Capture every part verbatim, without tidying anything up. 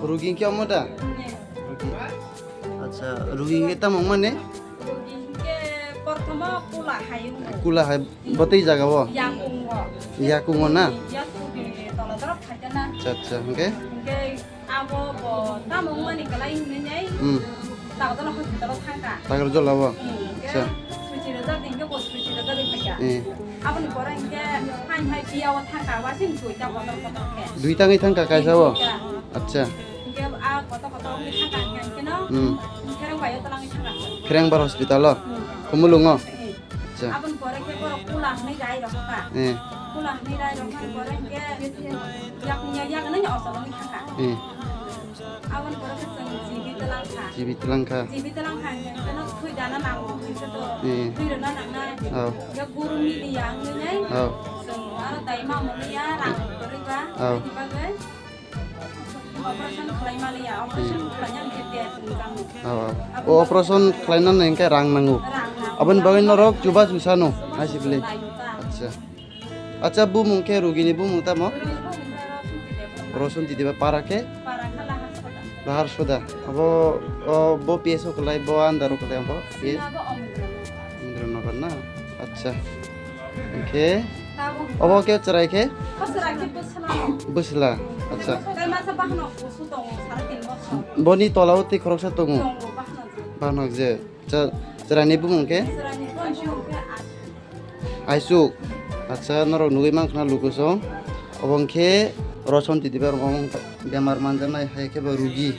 Rugi hwnkhe omo da? Rugi. Acha, rugi hwnkhe tamo wngmani? Rugi hwnkhe porthomo kula hai wngkha. Kula hai, botwi jaga o? Yakungo. Yakungo na? Yakungo tola dorop khaikhe na. Acha, acha, hwnkhe? Hwnkhe abo bo tamo wngmani kwlai hinwi nai. Hmm. Dagdalo hospital o thangkha. Takarjala o? Hmm, hwnkhe. Acha. Suchi rwjak di hwnkhe bo suchi rwjak di phaikha. Eh. Aboni pore hwnkhe hai hai piya o thangkha, wasing duita bodol bodol khe. Duita wngwi thangkha kaisa o? Duita. Acha. Hwnkhe a koto koto wngwi thangkha hwnkhe no. Hmm. Khereng bai o twlangwi thangkha. Kherengbar hospital o? Hmm. Khumulwng o? Eh. Acha. Aboni pore khe borok kula hwnwi rai rokha. Eh. Kula hwnwi rai rokha pore hwnkhe yakni yak nani osol wngwi thangkha. Eh. Aboni pore khe chwng G B twlang kha. G B twlang kha. G B twlang kha hwnkhe no thwi dana nango hwnkhe to. Eh. Thwi rwna nangnai. Oh. Hwnkhe guru media wngwi nai. Oh. Chwng aro dai ma mwnwi ya rang kwrwi ba. Oh. Aboni bagwi Operation khlai maliya, operation khlaina hwnkhe tes ni tamo. Oh, oh. O operation khlainani hwnkhe rang nango. Rang nango. Aboni bagwi norok chubachu sano, chubachu naisibli. Laio ta. Acha. Acha, bumung khe rugini bumung tamo? Rugini bumung khe Rosunti Debbarma. Rosunti Debbarma, para khe? Para khe Lahar Soda. Lahar Soda. Abo, o, bo P S o khlai, bo under o khlai abo? P S? Sina bo Omdrinagar. Omdrinagar na? Acha. Hwnkhe? Tabuk. Obo khe chwrai khe? Bo chwrai khe bwsla. Bwsla. Acha. Tei masa bahanok kusu tongo, sare tin bosor. Boni tola o tei khoroksa tongo? Tongo, bahanok je. Bahanok je. Cha-, chwraini bumung khe? Chwraini bumung khe Aisuk. Aisuk. Acha, norok nugwi mankha na luku song. Obo hwnkhe Rosunti Debbarma, omo bemar manjaknai hai khe bo rugi.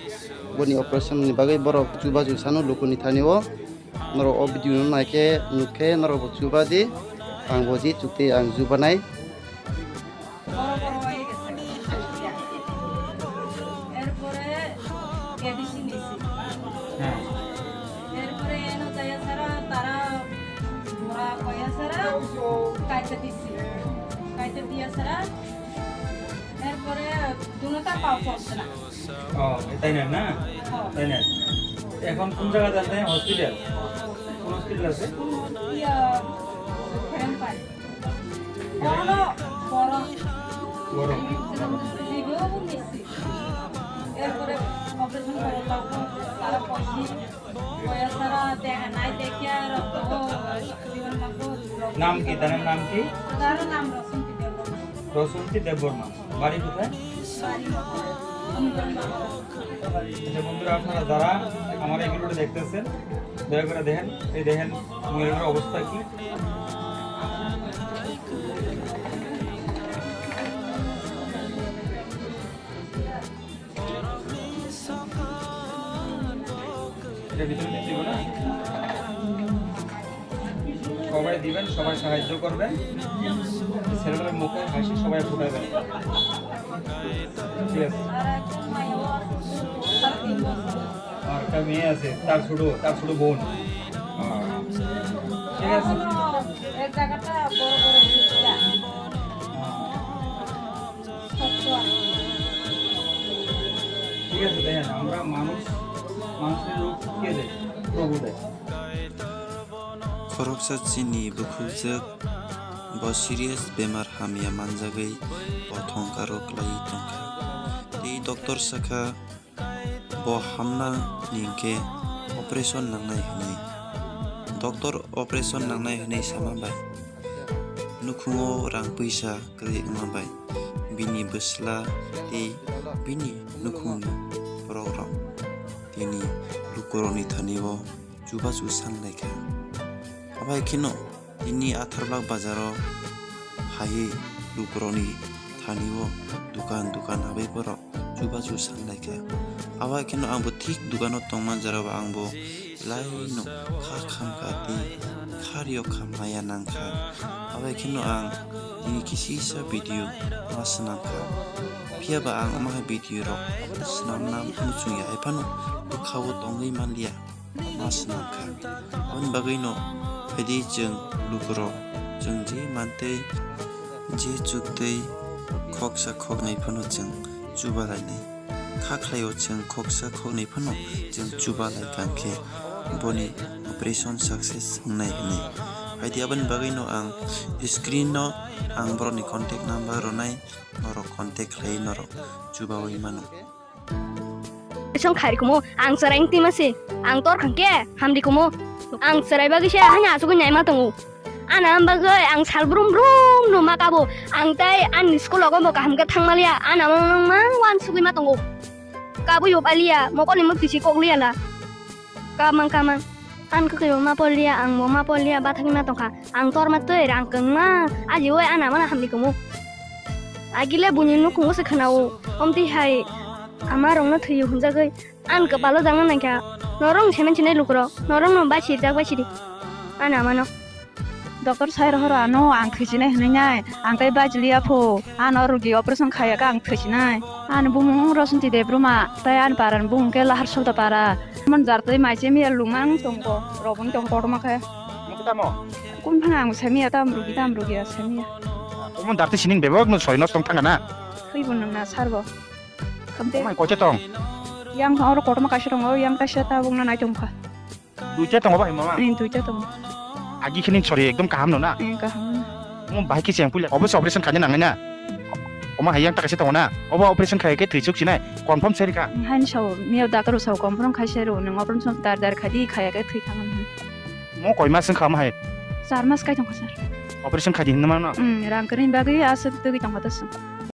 Boni operation ni bagwi borok chubachu sano lukuni thani o. Norok o video no naikhe nukkhe norok bo chuba di, ang bo ji chukti ang chubanai. Erpore A D C nisi. Erpore eno jaya sara tara bora koya sara kaita disi. Kaita diya sara. Erpore duno ta pao chosra. ও, তাই না, না? হ্যাঁ। তাই না? এখন কোন জায়গাতে আছে? হসপিটাল? কোন হসপিটাল আছে? ইয়া, ফেরেন পাই। বড়, বড়। বড়। জিগো নিছি। এরপরে অপারেশন করে লাগবো, তারা পয়সা, পয়সা ছাড়া দেখা নাই, দেখিয়া রক্ত, জীবন লাগবো। নাম কি? তার নাম কি? তার নাম রসন্তী দেববর্মা। রসন্তী দেববর্মা। বাড়ি কোথায়? আচ্ছা বন্ধুরা, আপনারা যারা আমার এই ভিডিওটা দেখতেছেন, দয়া করে দেখেন, এই দেখেন মহিলাটার অবস্থা কি। এটা ভিতরে দিয়ে দিব না? সবাই দিবেন, সবাই সাহায্য করবেন। ছেলেটার মুখে হাসি সবাই ফুটাবেন। ঠিক আছে। আর একটা মেয়ে আছে, তার ছোট, তার ছোট বোন। হ্যাঁ। ঠিক আছে। এখনো এর জায়গাটা বড় বড় বুঝতে। হ্যাঁ। ঠিক আছে, দেখেন, আমরা মানুষ, মানুষের রূপ কে দেয়? প্রভু দেয়। Khoroksa chini bukhukjwk bo serious bemar hamya manjagwi bo thongkaro kwlaiwi tongkha. Tei doctor sakha, bo hamna ni hwnkhe operation nangnai hwnwi. Doctor operation nangnai hwnwi sama bai nukhungo rang puisa kwrwi wngma bai bini bwsla tei bini nukhungni borok rok tini lukurokni thani o chubachu sang lai kha. Abo hai kheno tini Atharlak bazaro phaiwi lukurokni thani o dukan dukan habwi borok chubachu sang lai kha. Abo hai kheno ang bo thik dukano tongma jora bo ang bo laino kha kham kha tei kha rio kha maya nang kha. Abo hai kheno ang tini kisisa video ma swnam kha. Phiya ba ang omo hai video rok swnamna muchung ya hai phano bwkha o tongwi man liya. Ma swnam kha. Aboni bagwino phaidi chwng lukurok, chwng je mantwi, je chuktwi khoksa khoknwi phano chwng chuba lainai. Kha khlaio chwng khoksa khoknwi phano chwng chuba lai kha khe boni operation success wngnai hwnwi. Phaidi aboni bagwino ang screen-o ang borokni contact number rwnai, norok contact khlaiwi norok chubawi mano. Song khari kumo, ang chwrai wng twi ma se, ang tor khang khe hamdi kumo, ang chwrai bagwi se haino asugwi naima tongo. Ana am bagwi ang sal brum brum no ma kabo, ang tai ani school logo bo kaham khe thang ma liya, ana mang mang wan sugwi ma tongo. Kabui yo paliya, mokol ni mukti si kok liya na. Kamang kamang. An kwkhwrwi bo ma porliya, ang bo ma porliya, bathakni ma tongkha. Ang torma twi rang kwngma, aji oi ana mano hamni kumu. Agile buini nukhungo se khwnao, omtwi hai ama rokno thwiyo hwnjagwi, an kwpalo jangna nangkha. Norok semen sinai lukurok, norokno bai sirjak bai siri. Ana mano. Doctor sai rohoro ano ang thwijinai hwnwi nai, ang tai bajiliya pho, ano rugi operation khaiya khe ang thwijinai. Ani bumung Rosanti Debbarma, tai ani parani bumung khe Lahar Sopta para. Mon jar twi mai se miya lungmang tongo, roboni tongo kotorma khe. Nukta mo? Kun phang ang semiya tam rugi tam rugi semiya. Omo darti sining bebak no soi nos tong thanga na? Thwibo nang na sarbo. Kamte. Omai koche tong? Yang oro kotorma kaisa tongo, yang kaisa tabuk na nai tongkha. Duita tongo bai mama? Ni duita tongo. Agi khini sori ekdom kaham no na? Eh, kaham. Mo bai kisi yang puila. Obo operation khaina nangai na? Oma hai yang takasi tongo na? Obo operation khai khe thwi chuk sinai. Confirm seri ka? Hain sao, miya doctor sao confirm khai sero, nang operation dar dar khai di, khaya khe thwi thangam. Mo koi mas wngkha mo hai? Char mas kai tongkha sir. Operation khai di hinna mano? Hmm, rang kering bagwi aswk tugwi tongkha to sir.